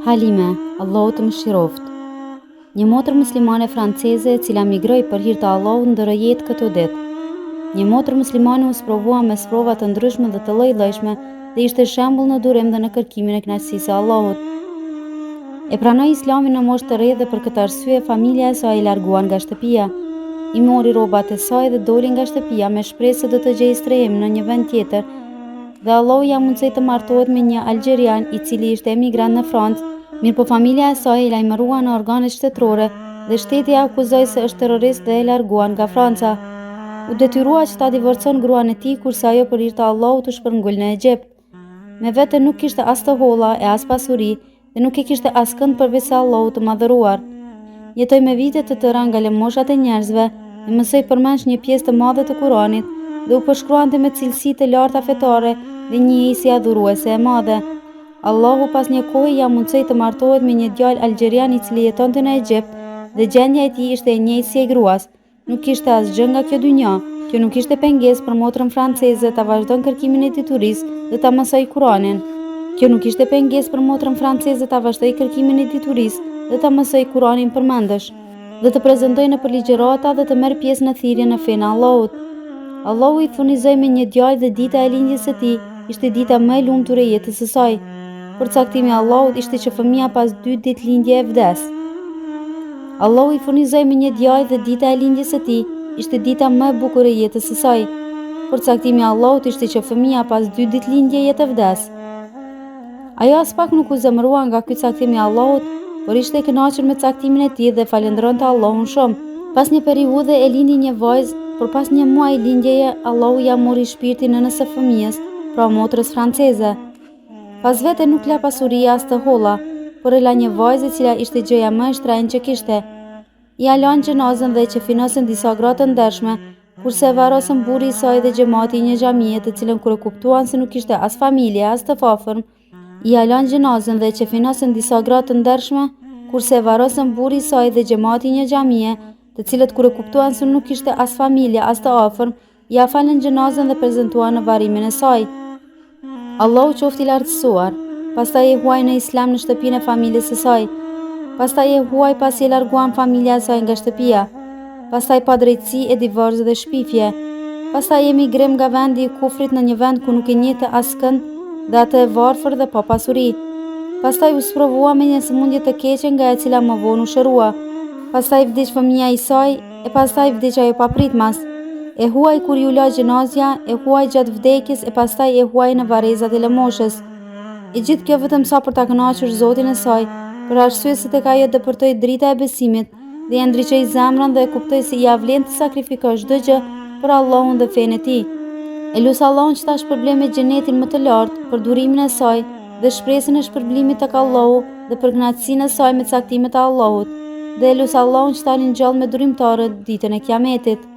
Halime, Allahu të mëshiroftë. Një motër muslimane franceze e cila migroi për hir të Allahut ndërroi jetë këto ditë. Një motër muslimane u sprovua me sprova të ndryshme dhe të lloj-llojshme dhe ishte shembull në durim dhe në kërkimin e kënaqësisë së Allahut. E pranoi Islamin në moshë të re dhe për këtë arsye familja e saj e larguan nga shtëpia. I mori rrobat e saj dhe doli nga shtëpia me shpresë se do të gjejë strehim në një vend tjetër dhe Allahu ia mundësoi të martohet me një algjerian i cili ishte emigrant në Francë, mirëpo familja e saj e lajmërua në organet shtetërore dhe shteti e akuzoi se është terrorist dhe e larguan nga Franca. U detyrua që ta divorcon gruan e tij kurse ajo për hir të Allahut u shpërngul në Egjipt. Me vete nuk kishte as të holla e as pasuri dhe nuk e kishte askënd përveçse Allahut të Madhëruar. Jetoi me vite të tëra nga lëmoshat e njerëzve e mësoi përmendsh një pjesë të madhe të Kuranit dhe u përshkruante me cilësi të larta fetare dhe njihej si adhuruese e madhe. Allahu pas një kohe ia mundësoi të martohet me një djalë algjerian i cili jetonte në Egjipt dhe gjendja e tij ishte e njëjtë si e gruas, Nuk kishte asgjë nga kjo dynja. Kjo nuk ishte pengesë për motrën franceze ta vazhdon kërkimin e diturisë dhe ta mësojë Kuranin. Kjo nuk ishte pengesë për motrën franceze ta vazhdojë kërkimin e diturisë dhe ta mësojë Kuranin përmendësh, dhe të prezantojë nëpër ligjërata dhe të merr pjesë në thirrjen në fenë e Allahut. Allahu i furnizoi me një djalë dhe dita e lindjes së tij ishte dita më e lumtur e jetës së saj. Por caktimi i Allahut ishte që fëmija pas dy ditë lindje e vdes. Allahu i furnizoi me një djalë dhe dita e lindjes së tij ishte dita më e bukur e jetës së saj. Por caktimi i Allahut ishte që fëmija pas dy ditë lindjeje të vdes. Ajo aspak nuk u zemërua nga ky caktim i Allahut, por ishte e kënaqur me caktimin e tij dhe falënderonte Allahun shumë. Pas një periudhe e lindi një vajzë, por pas një muaji lindjeje Allahu ia mori shpirtin nënës së fëmijës, pra motrës franceze. Pas vete nuk la pasuri as të holla, por e la një vajzë e cila ishte gjëja më e shtrenjtë që kishte. Ia lanë xhenazën dhe e qefinosën disa gra të ndershme, kurse e varrosën burri i saj dhe xhemati i një xhamie të cilën kur e kuptuan se nuk kishte as familje as të afërm, ia lanë xhenazën dhe e qefinosën disa gra të ndershme, kurse e varrosën burri i saj dhe xhemati i një xhamie, të cilët kur e kuptuan se nuk kishte as familje as të afërm, Ia falën xhenazën dhe prezentuan në varrimin e saj. Allahu qoftë i lartësuar. Pastaj e huaj në islam në shtëpinë e familjes së saj. Pastaj e huaj pasi e larguan familja e saj nga shtëpia. Pastaj padrejtësi e divorc dhe shpifje. Pastaj emigrim nga vendi i kufrit në një vend ku nuk e njihte askënd dhe atë e varfër dhe pa pasuri. Pastaj u sprovua me një sëmundje të keqe nga e cila më vonë u shërua. Pastaj vdiq fëmija i saj, E pastaj vdiq ajo papritmas. E huaj kur iu la xhenazja, e huaj gjatë vdekjes e pastaj e huaj në varrezat e lëmoshës. E gjithë kjo vetëm sa për ta kënaqur Zotin e saj, për arsye se tek ajo depërtoi drita e besimit dhe ia ndriçoi zemrën dhe e kuptoi se ia vlen të sakrifikosh çdo gjë për Allahun dhe fenë e tij. E lus Allahun që ta shpërblejë me xhenetin më të lartë për durimin e saj dhe shpresën e shpërblimit tek Allahu dhe për kënaqësinë e saj me caktimet e Allahut dhe e lus Allahun që ta ringjallë me durimtarët ditën e Kiametit.